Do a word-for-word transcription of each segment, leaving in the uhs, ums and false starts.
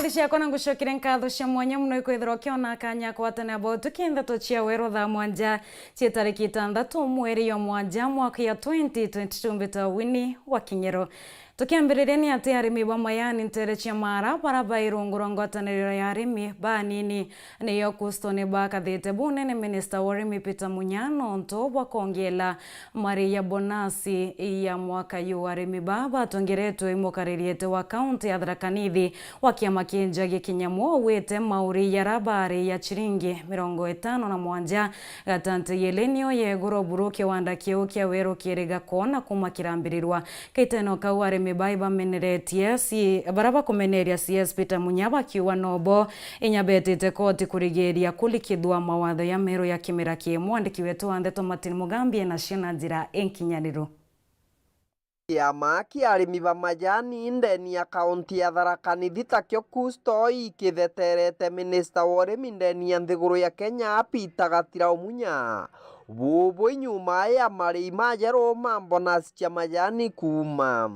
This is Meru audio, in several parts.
Ciakwa na ngucokire nkatho cia mwanya mono ikwithirwa ukiona kanya kwatana bao tuki ndeto cia weru thaa mwanja cia tariki itantatu mweri ya mwanja mwaka ya twenty twenty-two mbita Winnie wa Kinyero. Tukiambiriria ni ati arimi ba majani ntere cia Mara bara bai rungu rwa ngwataniro ya arimi banini niyo Kusto ni bakathite bunene minista wa urimi Peter Munya nontu bwa kongela mari ya bonasi ya mwaka yu. Arimi ba batongeretwe i mukaririete wa kaunti ya Tharaka Nithi wa kiama kia Njagi Kinyamu augite mauri yara bari ya ciringi mirongo itano na mwanja gatante yele niyo yegurwa buru kiwanda kiu kia weru kiri gakona kuma kirambirirwa. Kaiteno kau arimi bai bameneretie si-, bara bakumeneria C S Peter Munya bakiuga nobo inya betite koti kurigiria kulikithua mawatho ya meru ya kimera ki. Mwandiki wetu wa ndeto Martin Mugambi ena cio na njira inkinyaniru. Kiama kia arimi ba majani ndeni ya kaunti ya Tharaka Nithi takio Kusto ikitheterete minista wa urimi ndeni ya nthiguru ya Kenya Peter Gatirau Munya. Bubu nyuma ya marei majeru ma bonus cia majani kuuma.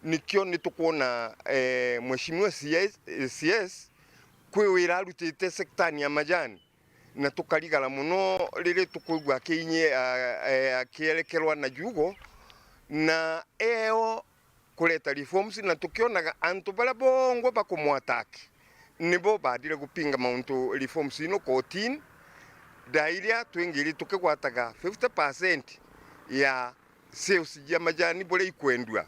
Nikio nitukwona, eh, Mheshimiwa C S, C S kwi wira arutite sektani ya majani, na tukarigara mono riri tukwigua akiinyi-, a-, e-, akierekerwa na jugo, na eo kureta reforms, na tukionaga antu baria bongwa bakumwataki nibo bathire gupinga mauntu reforms ino kotini, ndairia twingiri tukigwataga fifty percent ya sales cia majani buria ikwendua.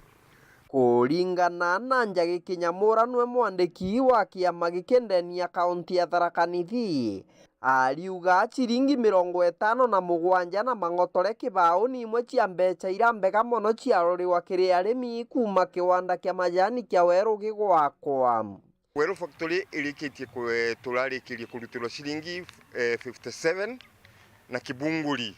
Kuringana na Njagi Kinyamura, nwe mwandiki wa kiama giki ndeni ya kaunti ya Tharaka Nithi, ariuga ciringi mirongo itano na mugwanja na mang'otore kibao ni imwe cia mbeca iria mbega mono ciaroriwa kiri arimi kuuma kiwanda kia majani kia weru gigwakwa. Weru Factory irikitie ku-, turarikirie kurutirwa ciringi, eh, fifty seven na kibunguri,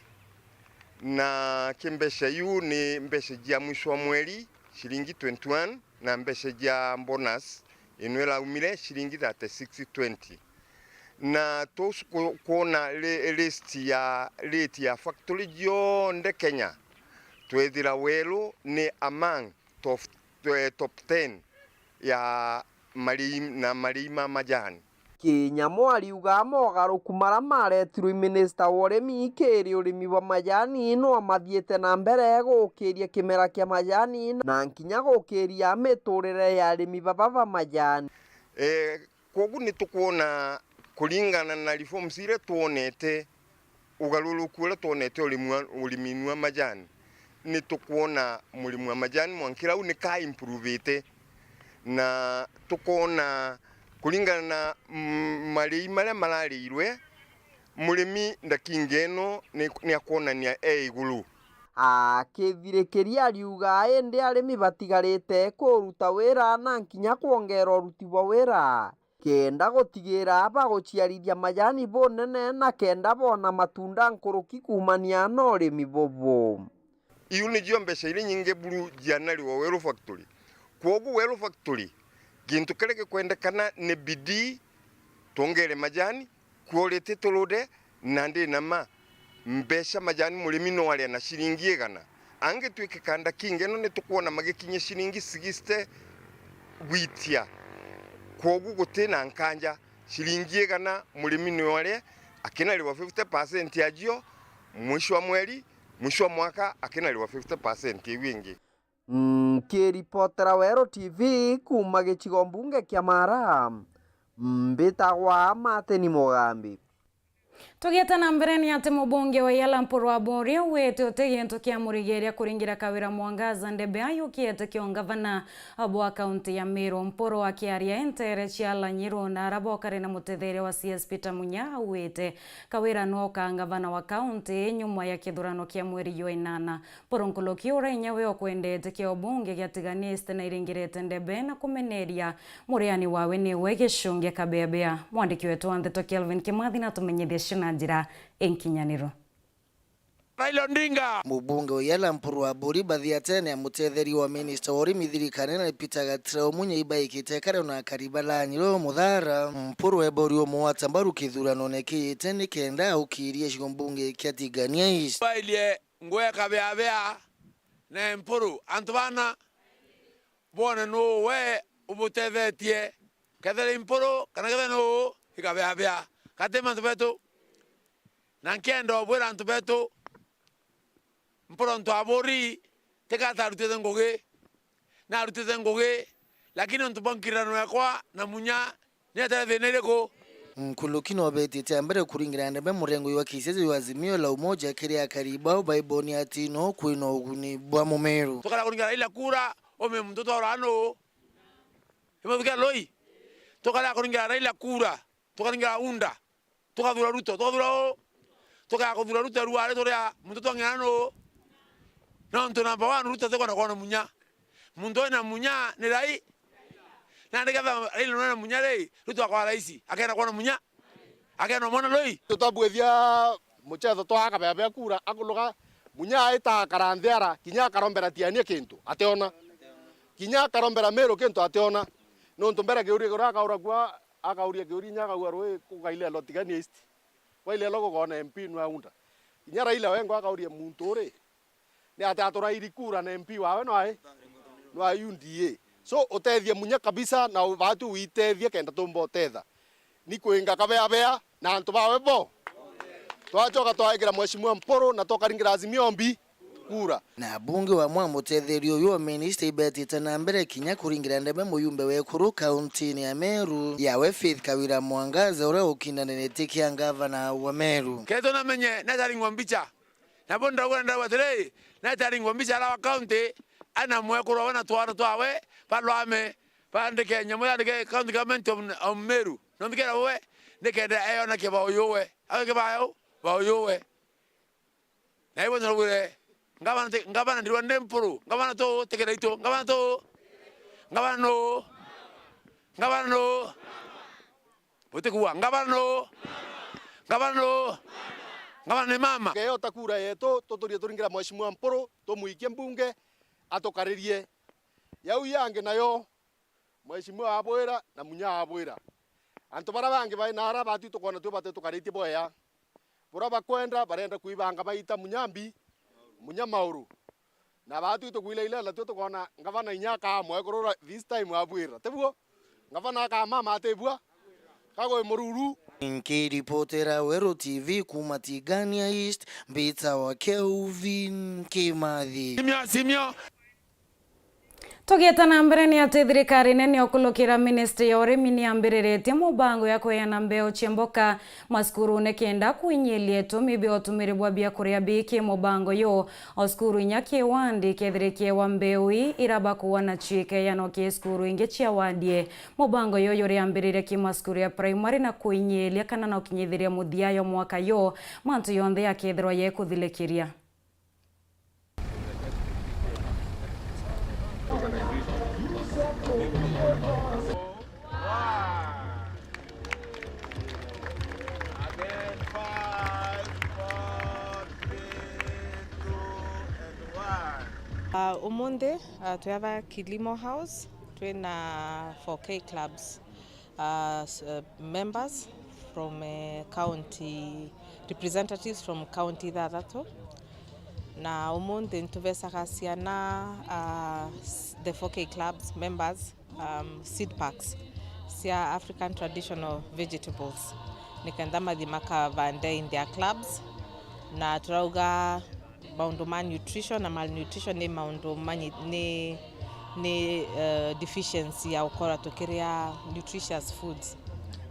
na ki mbeca iu ni mbeca cia mwisho wa mweri, ciringi twenty one, na mbeca cia bonus ino iraumire, ciringi thirty six twenty. Na tusu ku-, kwona li-, list ya rate ya factory cionthe Kenya, twethira Weru ni among top, eh, top ten ya marei na marei ma majani. Kinyamura ariuga mogaruku mara maretirwe i minista wa urimi kiri urimi bwa majani no amathiite na mbere gukiria kimera kia majani na nkinya gukiria miturire ya arimi baba ba majani. Eh, kwogu ni tukwona kuringana na reforms iria twonete, ugaruruku uria twonete urimi wa, urimini wa majani, ni tukwona murimi wa majani mwankira au ni ka improvete, na tukwona kuringana na, mm, marei maria marareirwe, murimi ndakinga ino ni, ni akwonania e iguru. Akithirikiria ariuga indi arimi batigarite kuruta wira na nkinya kwongera uruti bwa wira. Kenda gutigira baguciarithia majani bunene na kenda bona matunda nkuruki kuumania na urimi bubu. Iu nicio mbeca iria nyingi buru cianariwa Weru Factory. Kwogu Weru Factory, gintu kiria gikwendekana ni bidii, twongere majani, quality turude, na ndi na ma, mbeca majani murimi no aria na ciringi igana. Angitwike kanda kingi no nitukwona magikinyia ciringi sixty gwitia. Kwogu guti na nkanja, ciringi igana murimi no aria, akinariwa fifty percent yacio mwisho wa mweri, mwisho wa mwaka akinariwa fifty percent iu ingi. Nkiripotera Weru T V kuuma gicigo mbunge kia Mara, mbitagwa Martin Mugambi. Tugiete na mbere ni ati mubunge wa Yala Mpuru Aburi augite uti gintu kia murigiria kuringira Kawira Mwangaza ndebe ayukiete kio ngavana bwa kaunti ya Meru. Mpuru akiaria entere cia Lanyiru na ara bokare na mutetheria wa C S Peter Munya augite Kawira nwe ukaa ngavana wa kaunti nyuma ya kithurano kia mweri jwa inana. Mpuru nkuruki uria inya we ukwendete kia ubunge gia Tigania East na iringirite ndebe na kumeneria muriani wawe niwe Gichunge Kabeabea. Mwandiki wetu wa ndeto Kelvin Kimathi natumenyithie cio na njira inkinyaniru. Raila Odinga. Mubunge wa Yala Mpuru Aburi bathiatene ya mutetheria wa minista wa urimi thirikarine Peter Gatirau Munya ibaikite kare na akari ba Lanyiru Muthara. Mpuru ebori umwata mbaru kithuranone kiite ni kenda aukirie gicigo mbunge kia Tigania East. Bairie ngwe Kabeabea na Mpuru, antu bana bone nuu we ubutethetie Kethira i Mpuru, kana kethira ni uu, ikabeabea. Gati mantu betu. Na nkenda ubwira antu betu, Mpuru ntu aburi, tiga atarutite ngugi. Narutite ngugi, lakini untu bwa nkirano yakwa na Munya, ni atari thina iriku? Nkuruki no beetite a mbere kuringira ndebe murengo jwa kisiasa jwa Azimio la Umoja kiri akari bao baibonia ati no kwina uguni bwa Mumeru. Tukara kuringira Raila kura, ume muntu twaura nu? Imuthukia Loi? Tukara kuringira Raila kura, tukaringira UDA. Tukathura Ruto, tukathura uu. Tukaja kuthura Ruto ruari turia muntu twang'ina nu? Nontu number one Ruto atikwenda kwona Munya. Muntu wina Munya ni Rai. Nandi ketha Raila nona Munya ri, Ruto akwa raisi, akenda kwona Munya. Akenda mwana Loi. Tutambwithia muchetho twa akabebea kura akuluga, Munya aita akara nthiara, kinya akarombera Tiania kintu, ationa. Kinya akarombera Meru kintu, ationa. Nontu mbere kiuria kuria akauragua, akauria kiuria inya akauga, rui kugailelo Tigania East. Wailelo gukona M P nwa UDA. Inya Raila wengwa akauria muntu uri, ni ati aturairi kura na M P wawe nwa, nwa U D A. So utethie Munya kabisa na ubati uitethie kenda tumba utetha. Ni kwinga kabeabea na antu bawe bo. Twachoka twaikira Mheshimiwa Mpuru na tukaringira Azimio mbi. Kura. Na abunge bamwe a mutetheria uyu wa minista ibetite na mbere kinya kuringira ndebe muyumbe wekuru kauntini ya Meru, yawe Faith Kawira Mwangaza, uria ukindanirite kia ngavana wa Meru. Ketu namenye netaringwa mbicha. Nabo ndauga ndauga atiri, netaringwa mbicha ara wa kaunti, ana mwekuru awe na twana twawe, balwame, bandike nyamu yandike County Government of, of Meru. Nontu kera we, nikenda eona kibao yuwe. Awe kibao, bao yuwe. Na ibo ndirugire, ngavana ti-, ngavana ndirwa ndi Mpuru, ngavana tu, tikira itu, ngavana tu, ngavana nu, ngavana nu, butikua, ngavana nu, ngavana nu, ngavana ni mama. Keyota kura yetu, tuturie turingira Mheshimiwa Mpuru, tumwikie mbunge, atukaririe. Yau yangi nayo, Mheshimiwa abwira na Munya abwira. Antu bara bangi bai nara batu tukwona twi bate tukaritie bwea. Bura bakwenda barenda kwibanga baita Munya mbi, Munya mauru. Na batu tukwila ila na twi tukwona ngavana inya akamwekurura this time abwira. Tiguo? Ngavana akamama atibua? Kagwe mururu. Nkiripotera Weru T V kuma Tigania East, mbita wa Kelvin Kimathi. Simio, simio. Tugieta na mbere, ni ati thirikari nene ukulukira ministry ya urimi ni yambiriritie mubango ya kuheana mbeu cia mboka macukuru ni kenda kwinyiria itumi bia utumiri bwa biakuria bi ki mubango yu. O cukuru inya ki wandi ikethira ikiewa mbeu ii, ira bakuwa nacio ikeeanwa ki cukuru ingi cia wandi ii. Mubango yu juriambiriria ki macukuru ya primary na kwinyiria kana na ukinyithiria muthia yo mwaka yu, mantu yonthe yakethirwa yekuthilikiria. Ah, umunthi, ah, twi ava Kilimo House, twina four K clubs. Uh, s-, uh, members from, uh, county, representatives from county ithathatu. Na umunthi nituvecaga ciana, uh, s-, the four K clubs members, um, seed packs cia African traditional vegetables, nikenda mathi makavande in their clubs. Na turauga maundu ma nutrition na malnutrition ni maundu manyi-, ni, ni, eh, deficiency ya gukorwa tukiria nutritious foods.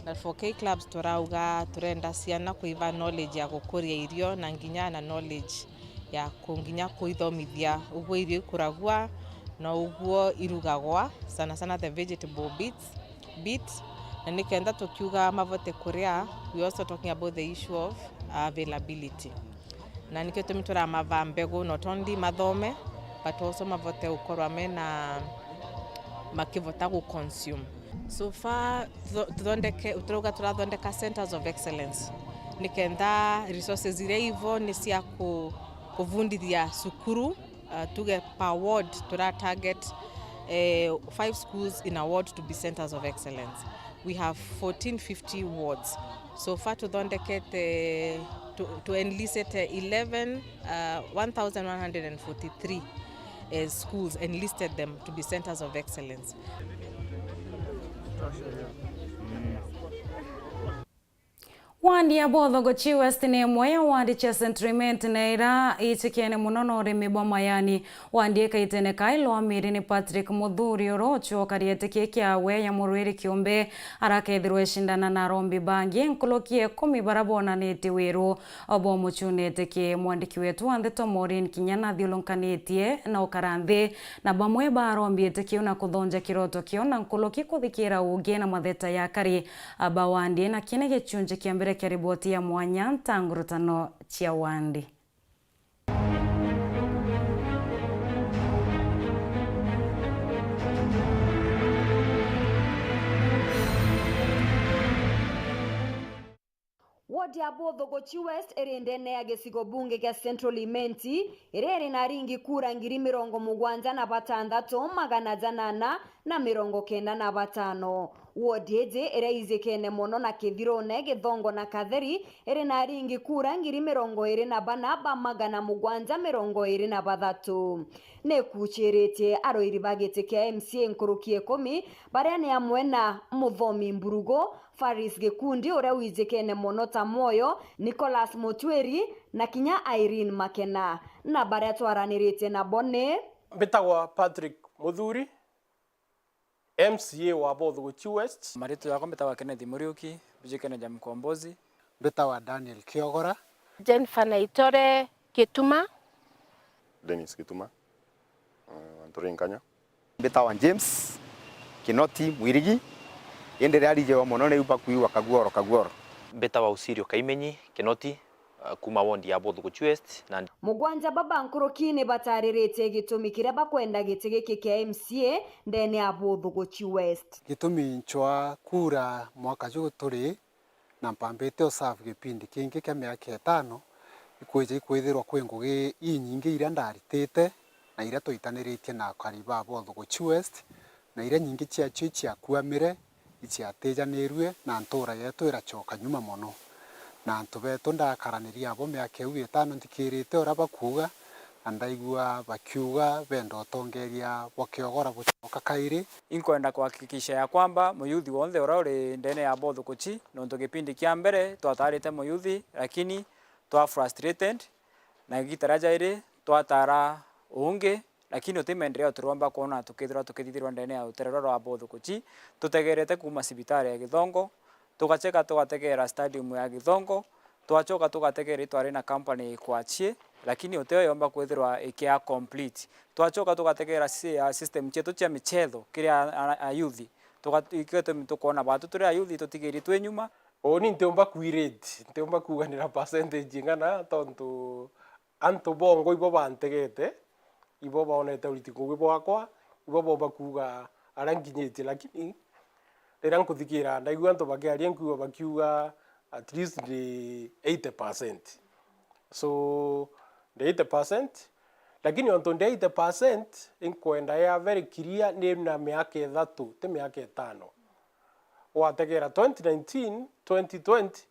Na four K clubs turauga turenda ciana kuiva knowledge ya gukuria irio na nginya na knowledge ya ku-, nginya kuithomithia uguo irio ikuragua na uguo irugagwa, sana sana the vegetable beets, beets, na nikenda tukiuga mavote kuria, we also talking about the issue of availability. Na nikio gitumi turamava mbegu not only mathome, but also mavote gukorwa mena, makivota gu consume. So far, tho-, tuthondeke, turauga turathondeka centers of excellence. Nikenda resources iria ivo ni cia ku-, kuvundithia cukuru, uh, tuge per ward, tura target, eh, five schools in a ward to be centers of excellence. We have fourteen fifty wards. So far tuthondekete, to, to enlisted, eh, eleven, uh, one thousand one hundred and forty-three, eh, schools, enlisted them to be centers of excellence. Wandi ya Bothogochi West ni imwe ya wandi cia Central Imenti na ira iitikene mono na urimi bwa mayani. Wandi ikaitene kailo wa miri ni Patrick Muthuri, ura ucio ukari etiki kiawe ya murwiri kiumbe, arakethirwa ecindana na arombi bangi nkuruki ya ikumi bara bonanitie wiru bwa umucunete ki. Mwandiki wetu wa ndeto Maureen Kinya nathiurunkanitie na ukara nthi na bamwe ba arombi etiki na kuthonja kiroto kiao na nkuruki kuthikira ugi na matheta ya akari ba wandi, na kii ni gicunji kia mbere kia riboti ya mwanya nta ngurutano cia wandi. Wodi ya Bothogochi West iri ndene ya gicigo bunge gia Central Imenti, iria iri na aringi kura ngiri mirongo mugwanja na batanthatu, magana janana na mirongo kenda na batano. Wodi iji iria ijikene mono na Kithirone, Githongo na Katheri, iri na aringi kura ngiri mirongo iri na bana ba magana mugwanja mirongo iri na bathatu. Ni ikuuchiritie aroiri ba giti kia M C A nkuruki ikumi, baria ni amwe na Muthomi Mburugu, Faris Gikundi uria wijikene mono ta Mwoyo, Nicholas Mutwiri na kinya Irene Makena. Na baria twaraniritie nabo ni. Mbitagwa Patrick Muthuri, M C A wa Bothogochi West. Maritwa jakwa mbitagwa Kenneth Muriuki, mbijikene ja Mkombozi. Mbitagwa Daniel Kiogora. Jennifer Naitore Gituma. Dennis Gituma, eh, wa Nturinkanya. Mbitawa James Kinoti Mwirigi, indi riria rijewa mono riu bakuigua Kaguoro, Kaguoro. Mbitawa Usirio Kaimenyi Kinoti, eh, kuma wondi ya Bothogochi West, na. Mugwanja baba nkuruki ni batariritie gitumi kiria bakwenda giti giki kia M C A ndene ya Bothogochi West. Gitumi ncwaa kura mwaka juu turi na mpambite o serve gipindi kingi kia miaka itano, ikwija ikwithirwa kwi ngugi inyingi iria ndaritite na iria twitaniritie na akari ba Bothogochi West, na iria nyingi ciacio iciakuamire, iciatijanirue, na ntuura yetu iracoka nyuma mono. Na antu betu ndakaraniria abo miaka iu itano nthikirite uria bakuuga, na ndaigua bakiuga benda utongeria bwa Kiogora bucoka kairi. Inkwenda kuhakikisha ya kwamba muyuthi wonthe uria uri ndene ya Bothogochi, nontu gipindi kia mbere twataarite muyuthi, lakini twa frustrated, na igita ria jairi twataara ungi, lakini uti maendeleo turomba kwona tukithirwa tukithithirwa ndene ya rutere ruria rwa Bothogochi, tutegerete kuuma cibitari ya Githongo, tugacheka tugategera stadium ya Githongo, twachoka tugategera itwari na company ikwachie, lakini utio yomba kwithirwa ikia complete. Twachoka tugategera si-, a, system cietu cia michetho, kiria a, a, a youth, tuga-, ikio tumi tukwona batu turi a youth tutigiri twi nyuma. Uuni ntiumba kwirate, ntiumba kuuganira percentage ing'ana, tontu antu bongwa ibo bantegete, ibo bonete uriti ngugi bwakwa, ibo boba kuuga aria nkinyitie, lakini riria nkuthikira ndaigua antu bakiaria nkwigua bakiuga at least ndi eighty percent. So, ndi eighty percent, lakini ontu ndi eighty percent, inkwenda ya very clear ni na miaka ithatu, ti miaka itano. Wategera twenty nineteen, twenty twenty,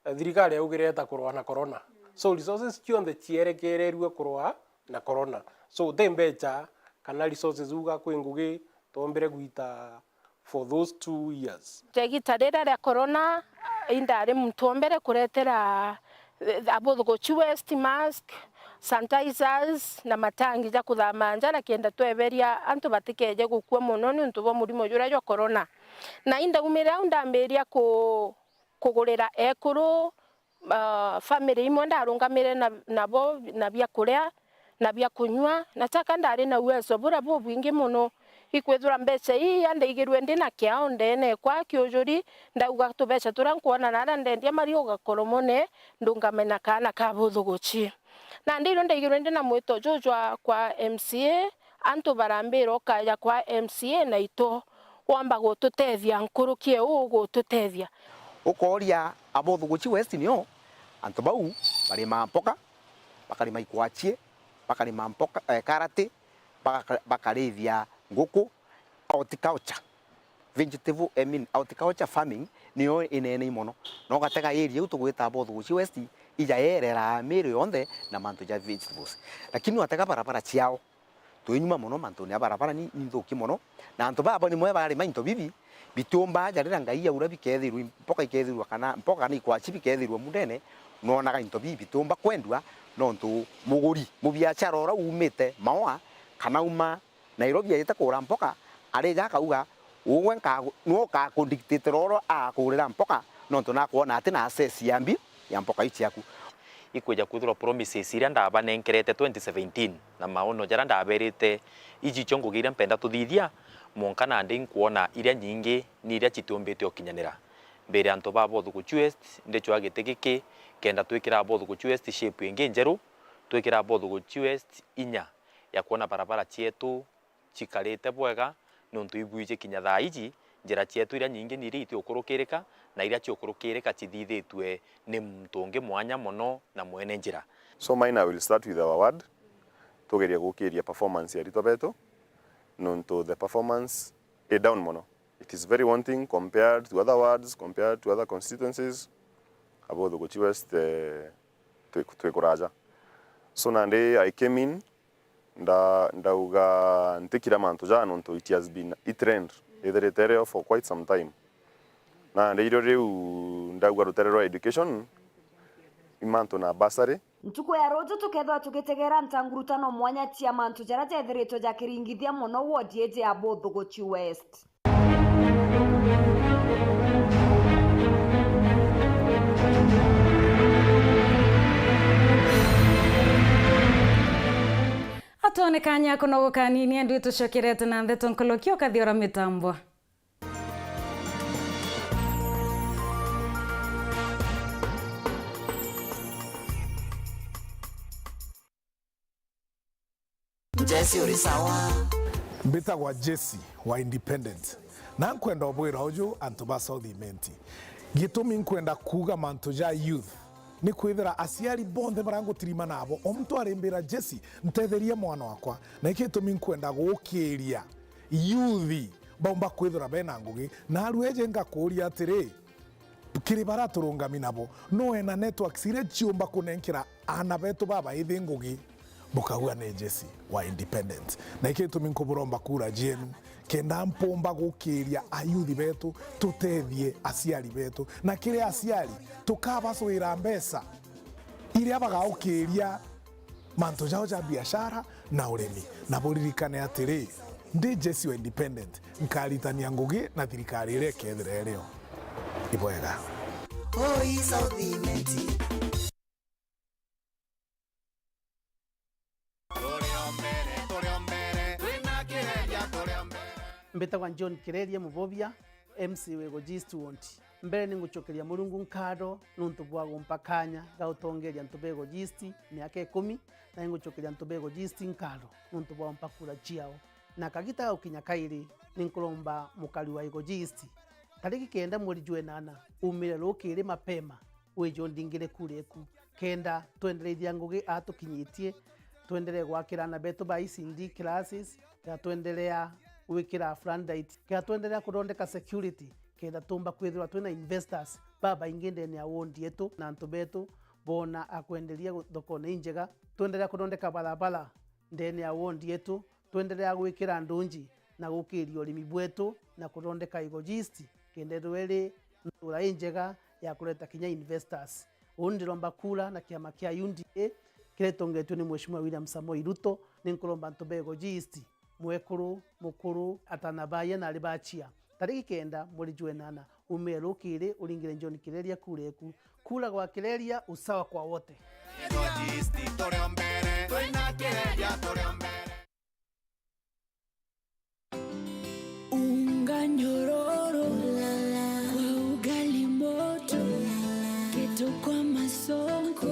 eh, thirikari yaugire ita kurwa na corona. So resources cionthe cierekererue kurwa na corona. So ti mbecha kana resources uga kwi ngugi twombire gwita for those two years. Igita riria ria corona, indari muntu wa mbere kuretera, eh, Abothogochi West mask, sanitizers na matangi ja kuthama nja na kenda tweberia antu batikeje gukua mono niuntu bwa murimo juria jwa corona. Na indaumire au ndambiria ku-, kugurira ekuru, ah, family imwe ndarungamire na, nabo na bia kuria na bia kunyua, na chaka ndari na uwezo buria bubwingi mono. Ikwithirwa mbecha ii andaigirwe ndi na kiao ndene kwa kiujuri, ndauga tubecha turia nkwona naria ndendia mariuga koromone ndungame na kaana ka Bothogochi. Nandi irio ndaigirwe ndi na mwito juu jwa kwa M C A, antu barambira ukaja kwa M C A na ito wamba gututethia nkuruki e uu gututethia. Ukooria Abothogochi West nio antu bau barima mpoka, bakarima ikwachie, bakarima mpoka, eh, karati, baka-, bakarithia nguku, horticulture, vegetable, I mean, horticulture farming niyo inene mono. Na ugatega area iu tugwita Bothogochi West, ija yerera miiri yonthe na mantu ja vegetables. Lakini watega barabara ciao, twi nyuma mono mantune ja barabara ni, ni nthuki mono. Na antu baba nimwe barima into bibi, bitiumba aja riria Ngai aura bikethirwa mpoka ikethirwa kana mpoka kana ikwaci bikethirwa mundene, noonaga into bibi bitiumba kwendua, nontu muguri, mubiachara uria uumite Maua kana auma Nairobi ajite kugura mpoka, arija akauga, "Ugwe nkagu-, niwe ukakundictate uria agakugurira mpoka, nontu nakwona ati na access ya mbi ya mpoka iu ciaku." Ikwija kwithirwa promises iria ndabanenkerete twenty seventeen na maono jaria ndaberite, ijicio ngugi iria mpenda tuthithia, mwanka nandi nkwona iria nyingi ni iria citiumbite ukinyanira. Mbere antu ba Bothuguchi West, ndicwaa giti giki kenda twikira Bothuguchi West shape ingi njeru, twikira Bothuguchi West inya ya kwona barabara cietu cikarite bwega, nontu ibwiji kinya thaa iji, njira cietu iria nyingi ni iria itiukurukirika, na iria ciukurukirika cithithitue ni muntu ungi mwanya mono na mwene njira. So mine, I will start with our ward. Tugerie gukiria performance ya aritwa betu, nontu the performance i down mono. It is very wanting compared to other wards, compared to other constituencies. Abothuguchi West, eh, twi, twi kuraja. So nandi I came in, nda-, ndauga ntikira mantu jaa nontu it has been a trend, ithirite irio for quite some time. Nandi irio riu ndauga rutere rwa education, i mantu na bursary. Ntuku ya ruuju tukethirwa tugitegera ntangurutano mwanya cia mantu jaria jethiritwe jakiringithia mono ward iji ya Bothuguchi West. Atwone kanya kunogoka nini, endi tucokerete na ndeto nkoloki ukathiora mitambo. Jesse uri sawa. Mbitagwa Jesse wa Independent. Na nkwenda ubwira uju antu ba South Imenti. Gitumi nkwenda kuuga mantu ja youth, ni kwithira aciari bonthe baria ngutirima nabo, o muntu arimbira, "Jesse, ntetheria mwana wakwa." Na iki gitumi nkwenda gukiria youth baumba kwithira bena ngugi. Na aru eje ngakuuria atiri, kiri baria turungami nabo, no wena networks iria ciumba kunenkera aana betu babaithi ngugi? Bukauga ni Jesse wa Independent. Na iki gitumi nkuburomba kura cienu, kenda mpumba gukiria ayuthi betu, tutethie aciari betu. Na kiri aciari, tukabacwira mbeca iria bagaukiria mantu jao ja biashara na urimi. Na buririkane atiri, ndi Jesse wa Independent, nkaritania ngugi na thirikari iria ikethira irio. Ibwega. Oi South Imenti. Mbitagwa John Kireria Mubobia, M C wa Igoji East Ward. Mbere ni ngucokeria Murungu nkatho nuntu bwa gumpa kanya ga utongeria antu ba Igoji East miaka ikumi, na ingucokeria antu ba Igoji East nkatho nuntu bwa gumpa kura ciao. Na kagita gaukinya kairi, ni nkuromba mukari wa Igoji East, tariki kenda mweri jwa inana, umire rukiri mapema, wije undingire kura eku, kenda twendereithia ngugi aa tukinyitie, twenderee gwakira aana betu ba E C D classes, kenda twenderea gwikira floodlight, kenda twenderea kuthondeka security, kenda tumba kwithirwa twina investors babaingi ndene ya ward yetu, na antu betu boona akwenderia gu-, thokone injega, twenderea kuthondeka barabara ndene ya ward yetu, twenderea gwikira ndunji na gukiria urimi bwetu na kuthondeka Igoji East, kenda ithirwa iri ntura injega ya kureta kinya investors. Uu ndiromba kura na kiama kia U D A kiria gitongetue ni Mheshimiwa William Samoei Ruto, ni nkuromba antu ba Igoji East, mwekuru, mukuru, atana baaya na ari bachia, tariki kenda mweri jwa inana, umire rukiri uringire John Kireria kura eku. Kura gwa Kireria, usawa kwa wote. Unga nyororo kwa ugali moto, kitu kwa masonko.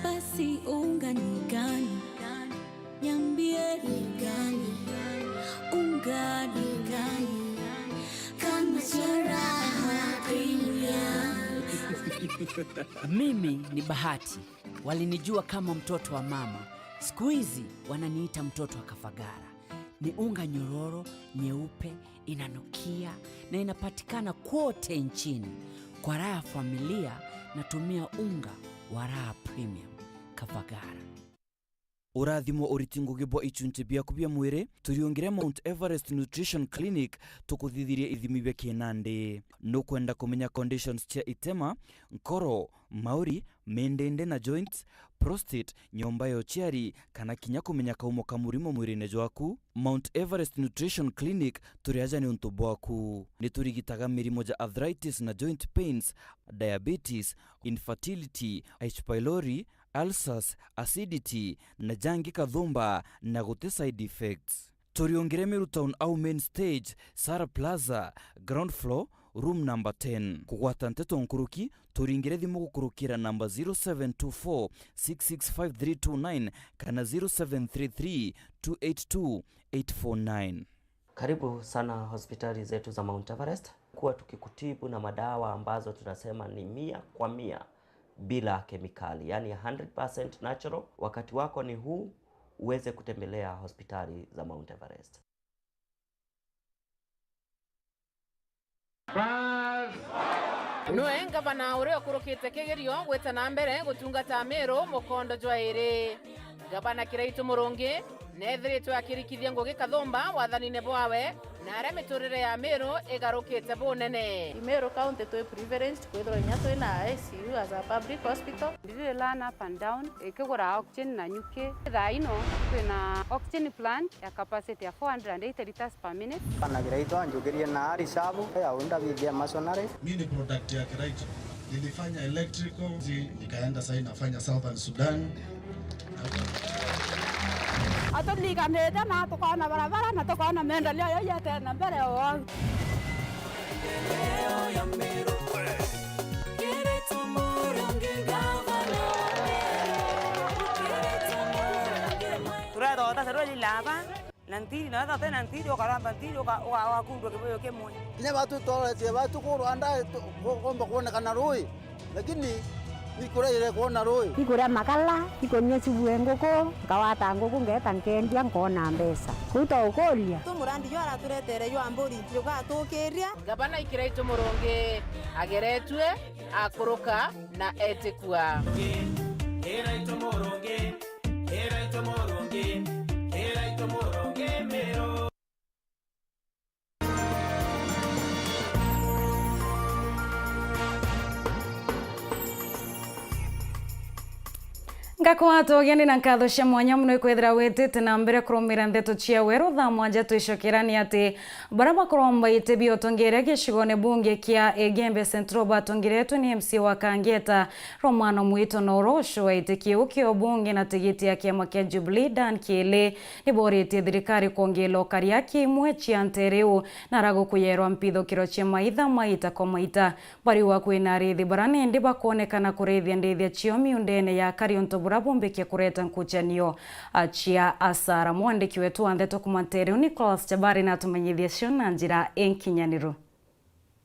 Basi unga ni gani? Niambie ni gani? Unga ni gani? Kama cha Raha Premium. Mimi ni Bahati. Walinijua kama mtoto wa mama. Siku hizi wananiita mtoto wa Kafagara. Ni unga nyororo, nyeupe, inanukia na inapatikana kwote nchini. Kwa raha ya familia, natumia unga wa Raha Premium. Kafagara. Urathimwo uriti ngugi bwa ichunchi biaku bia mwiri, turiungire Mount Everest Nutrition Clinic tukuthithirie ithimi bia kinandi. Nukwenda kumenya conditions cia itema, nkoro, mauri, mindindi na joints, prostate, nyomba ya uciari, kana kinya kumenya kaumo ka murimo mwirine jwaku? Mount Everest Nutrition Clinic turi aja niuntu bwaku. Niturigitaga mirimo ja arthritis na joint pains, diabetes, infertility, H. pylori, ulcers, acidity, na jangi kathumba, na guti side effects. Turiungire Meru Town au main stage, Sara Plaza, ground floor, room number ten. Kugwata nteto nkuruki, turingire thimu gukurukira namba zero seven two four six six five three two nine kana zero seven three three two eight two eight four nine. Karibu sana hospitali zetu za Mount Everest. Kuwa tukikutibu na madawa ambazo tunasema ni mia kwa mia bila kemikali, yani hundred percent natural. Wakati wako ni huu, uweze kutembelea hospitali za Mount Everest. Nwe ngavana uria ukurukite kigerio gwita na mbere gutungata Meru mukondo jwa iri. Ngavana Kiraitu Murungi neethiritwe akirikithia ngugi kathumba wathanine bwawe, na aria miturire ya Meru igarukite bunene. Meru County twi privileged kwithirwa inya twi na I C U as a public hospital. Ndiri learn up and down, ikigura oxygen na nyuki. Thaa ino twina oxygen plant ya capacity ya four hundred and eighty liters per minute. Bana Kiraitu anjukirie na ari shabu ya unda bithia masonary. Mimi ni product ya Kiraitu. Nilifanya electrical, nikaenda sasa nafanya Southern Sudan. Aturiganite na tukona barabara na tukona maendeleo yaiete na mbere o. Turethota serweli laba na ntiri, na wethota na ntiri, ukaramba ntiri, uka-, uka-, ugakundwa kibuyu kimwe. Kinya batu tworetie batu kurwa nda, tu-, ku-, kumba kuonekana rui, lakini ni kuria ire kuona rui. Ikuria makala, ikunyua subu e nguku, nkawata nguku, ngeeta nkendia, nkona mbeca. Kuu twa ukuria. Tu murandi jwa araturetere jwa mburi, jugatukiria. Ngavana Kiraitu Murungi ageretue, akuruka na etikua. Kiraitu Murungi, Kiraitu Murungi, Kiraitu Murungi Meru. Ngakwatwa ugeni na nkatho cia mwanya mono ikwithira witite na mbere kurumira ndeto cia weru thaa mwanja. Twicokera ni ati baria bakurombaite biotongeria gicigone bunge kia Igembe Central batongeretwe ni M C A wa Kangeta, Romano Mwito Noro, ucio waite kiu kia ubunge na tigiti ya kiama kia Jubilee, Dan Kiili, niboritie thirikari kwongera ukaria kimwe cia ntere iu na ara gukuyerwa mpithukiro cia maitha maita kwa maita. Bariuga kwina arithi bara nindi bakwonekana kurithia ndithia cio miundene ya kari untu bura bumbikia kureta nkuchanio, a, cia asara. Mwandiki wetu wa ndeto kuma ntere iu, Nicholas Chabari, natumenyithie cio na njira inkinyaniru.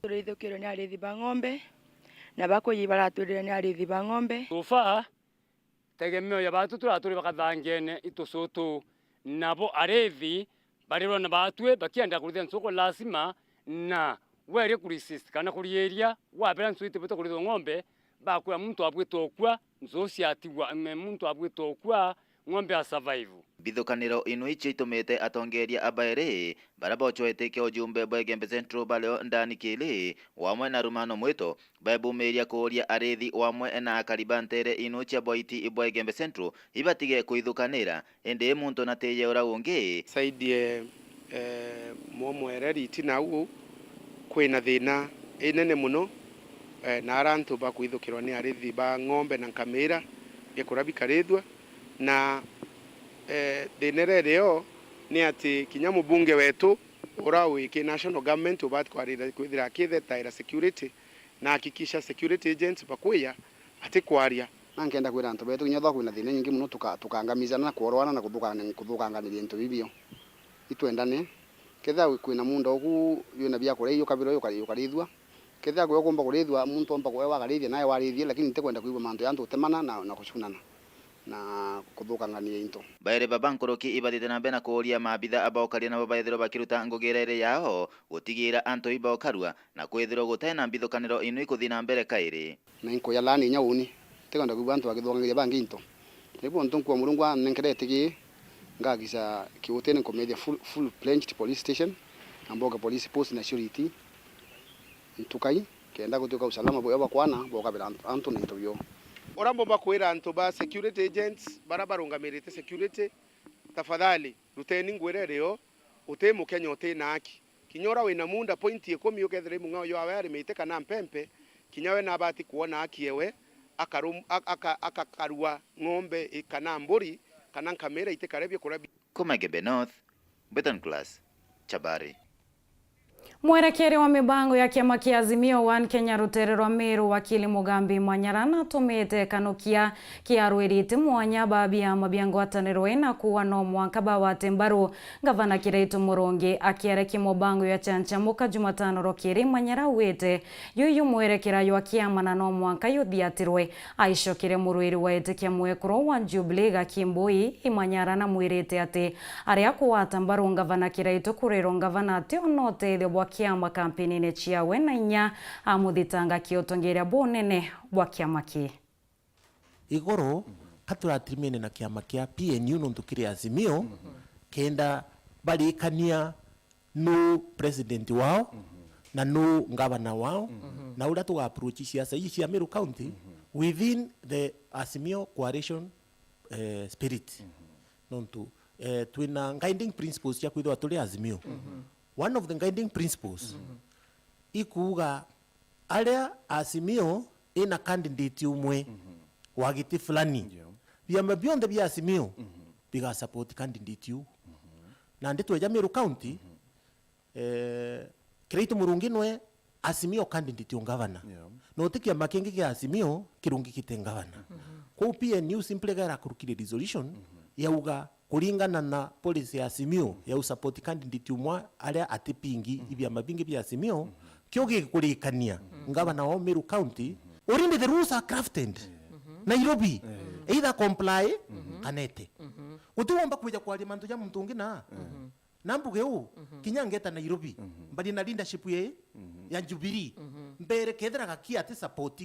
Turithukirwe ni arithi ba ng'ombe, na bakuji baratwirire ni arithi ba ng'ombe. So far, tegemeo ya batu turaturi bakathangene itucutu, nabo arithi barirwa na batwi bakienda kurithia ncuku lazima, na weria kuresist kana kuriiria, wabera ncuku itibwite kurithwa ng'ombe, bakwira muntu abwite ukua, ncuku ciatigwa, muntu abwite ukua, ng'ombe a survive. Mbithukaniro inu icio itumite atongeria a bairi baria bocwete kia ujumbe bwa Igembe Central bario Ndani Kili wamwe na Rumano Mwito, baebumiria kuuria arithi wamwe na akari ba ntere inu cia Bwaiti bwa Igembe Central ibatige kuithukanira, indi muntu natiye ura ungi. Saidie, eh, mwomwere riti nau kwina thina inene muno, eh, na ara antu bakwithukirwa ni arithi ba ng'ombe na nkamira, bia kuria bikarithua, na, eh, thina iria irio ni ati kinya mubunge wetu ura wi ki national government ubati kwarira kwithira akithetaira security, na hakikisha security agents bakwija atikwaria. Na nkenda kwira antu betu, kinya ethwa kwina thina nyingi muno, tuka-, tukangamizana na kworwana na kuthukana-, kuthukanganiria into bibio. Itwendane. Kethira kwina munda uku wina bia kuria, iu kabira uyu ukari-, ukarithua. Kethira kwi ukumba kurithua, muntu omba kuewa akarithia, nawe warithie, lakini ntikwenda kwigua mantu ya antu gutemana na, na kucunana na kuthukangania into. Bairi baba nkuruki ibathite na mbere na kuuria maabitha abaukaria nabo baithirwa bakiruta ngugi iria iri yao gutigira antu ibaukarua na kwithirwa gutai na mbithukaniro inu ikuthi na mbere kairi. Na inkuya laani inya uuni, ntikwenda kwigua antu bakithukangiria bangi into. Riu untu nkua Murungu anenkerete gii, ngagisa kiutene nkumethia full, full fledged police station, na mboke police post na security ntukai, kenda gutuika usalama buyo bwa kwana bukabira antu, antu na into bio. Uria mbumba kwira antu ba security agents, bara barungamirite security, tafadhali, ruteni ngwira irio, uti Mukenya uti na haki. Kinya uria wina muunda point ikumi ukethira i mung'ao jwawe ari miti kana mpempe, kinya we nabati kwona haki ewe, akarum-, a-, aka-, akakarua ng'ombe i-, kana mburi, kana nkamira itikare biakuria bi- Kuma Igembe North, Beton Class, Chabari. Mwerekeri wa mibango ya kiama kia Azimio One Kenya rutere rwa Meru, wakili Mugambi Manyara, natumite kanukia kiarwirite mwanya ba biama bia ngwataniro ina kuuga no mwanka bagwate mbaru Ngavana Kiraitu Murungi. Akiaria ki mubango ya chanchamuka Jumatano rukiri, Manyara augite yuyu mwerekera jwa kiama na no mwanka juthiatirwe. Aicokere murwiri wa itikia mwekuru wa Jubilee Gaki Mbui, Imanyara namwirite ati aria kugwata mbaru Ngavana Kiraitu kurerwa ngavana ati ona utethio bwa kiama kampenine ciawe na inya amuthitanga ki utongeria bunene bwa kiama ki. Iguru, ka turatirimene na kiama kia P N U nontu kiri Azimio, kenda barikania nu president wao na nu ngavana wao, na uria tuga approach siasa ii cia Meru County within the Azimio coalition, eh, spirit. Nontu, eh, twina guiding principles cia kwithirwa turi Azimio. One of the guiding principles ikuuga aria Azimio ina candidate umwe wa giti fulani, biama bionthe bia Azimio biga support candidate u. Nandi tweja Meru County, eh, Kiraitu Murungi nwe Azimio candidate u ngavana. Na uti kiama kingi kia Azimio kirungikite ngavana. Kwou P N U simply gaira kurukire resolution yauga kuringana na policy ya Azimio ya usupport candidate umwe aria atipingi ibiama bingi bia Azimio, kio gikurikania ngavana wa Meru County. Already the rules are crafted. Nairobi, either comply kana ete. Guti womba kwija kwaria mantu ja muntu ungi na. Na mbuge uu, kinya ngeta Nairobi, mbari na leadership ye, ya Jubilee, mbere kethira Gaki ati support,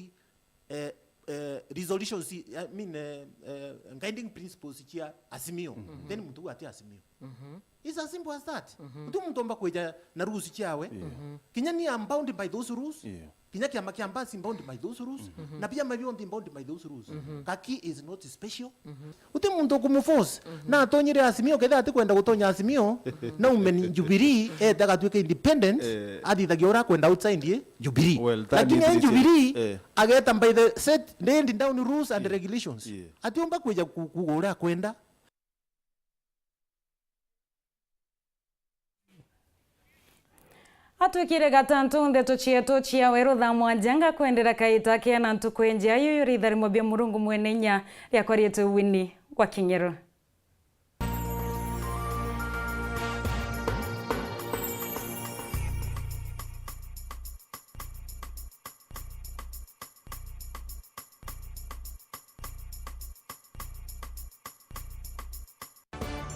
eh, eh, resolutions, I mean, eh, eh, guiding principles cia Azimio, then muntu uu ati Azimio. It's as simple as that. Guti muntu omba kwija na rules ciawe. Kinya ni I'm bound by those rules. Kinya kiama kia Mbasi bound by those rules. Na biama bionthe bound by those rules. Gaki is not special. Guti muntu ukumuforce. Na atonyire Azimio, kethira atikwenda gutonya Azimio, na ume ni Jubilee, ete agatuike independent, athithagia uria akwenda outside ye Jubilee. Lakini e Jubilee, ageta by the set laid down rules and regulations. Atiumba kwija ku-, kuuga uria akwenda. Atwikire gatantu ndeto cietu cia weru thaa mwanja, ngakwendera kaita kea na ntuku injea. Yuyu ritharimo bia Murungu mwene inya, riakwa rietwe Winnie wa Kinyeru.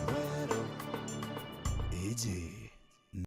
Weru. Iji